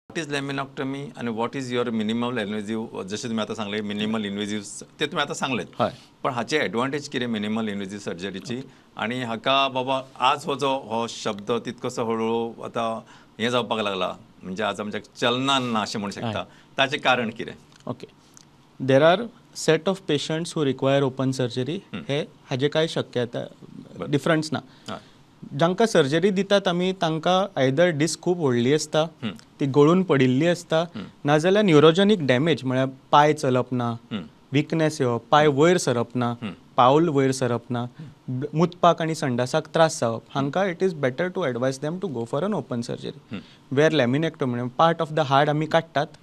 What is laminectomy आनी what is your minimal invasive? जशें तुमी आतां सांगलें मिनिमल इनवेजीव, ते तुमी आतां सांगलें. पण हाचे एडवांटेज कितें मिनिमल इनवेजीव सर्जरीची? आनी हाका बाबा आज हो जो हो शब्द तितकोसो हळूहळू आतां हें जावपाक लागला, म्हणजे आज आमच्या चलनान ना अशें म्हणू शकता, ताचें कारण कितें? Okay, there are set of patients who require open surgery. हे हाजे कांय शक्यता डिफरन्स ना. जांकां सर्जरी दितात आमी तांकां आयदर डिस्क खूब व्हडली आसता, ती गळून पडिल्ली आसता, नाजाल्यार न्युरोजनीक डॅमेज, म्हळ्यार पांय चलप ना, विकनेस येवप, पांय वयर सरप ना, पावल वयर सरप ना, मुतपाक आनी संडासाक त्रास जावप, हांकां it is better to advise them to go for an open surgery where laminectomy, part of the हाड आमी काडटात,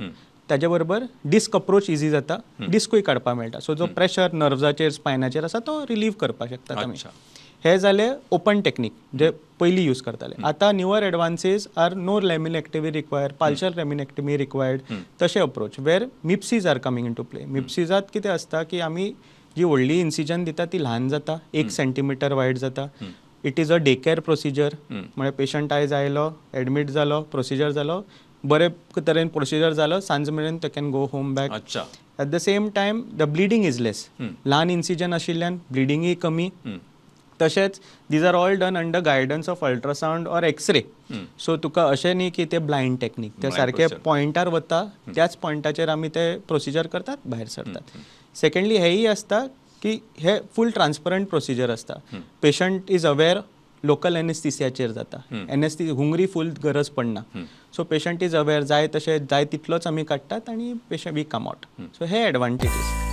ताजे बरोबर डिस्क अप्रोच इजी जाता, डिस्कूय काडपाक मेळटा. सो जो प्रेशर नर्व्साचेर स्पायनाचेर आसा तो रिलीव करपाक शकतात आमी. हे जाले ओपन टेक्नीक जे पयलीं यूज करताले. आतां newer advances are no laminectomy required, partial laminectomy required, तशे approach where MIPSIs are coming into play. मिप्सीजात कितें आसता की आमी जी व्हडली इन्सिजन दिता ती ल्हान जाता, 1 सेंटीमिटर वायड जाता. It is a day care procedure, म्हळ्यार पेशंट आयज आयलो, एडमीट जालो, प्रोसिजर जालो, बरे तरेन प्रोसिजर जालो, सांज मेरेन they can go home back. At the same time the bleeding is less, ल्हान इन्सिजन आशिल्ल्यान ब्लिडींगय कमी. तशेंच these are all done under guidance of ultrasound or x-ray. So तुका अशें न्ही की ते ब्लायंड टेक्नीक, ते सारके पॉयंटार वता, त्याच पॉयंटाचेर आमी ते प्रोसिजर करतात, भायर सरतात. सेकंडली हेंय आसता की हे फूल ट्रान्सपरंट प्रोसिजर आसता. पेशंट is aware, local एनेस्थीसियाचेर जाता, एनेस्थी हुंगरी फूल गरज पडना. सो पेशंट is aware, जाय तशें जाय तितलोच आमी काडटात आनी patient we come out. So hey advantages.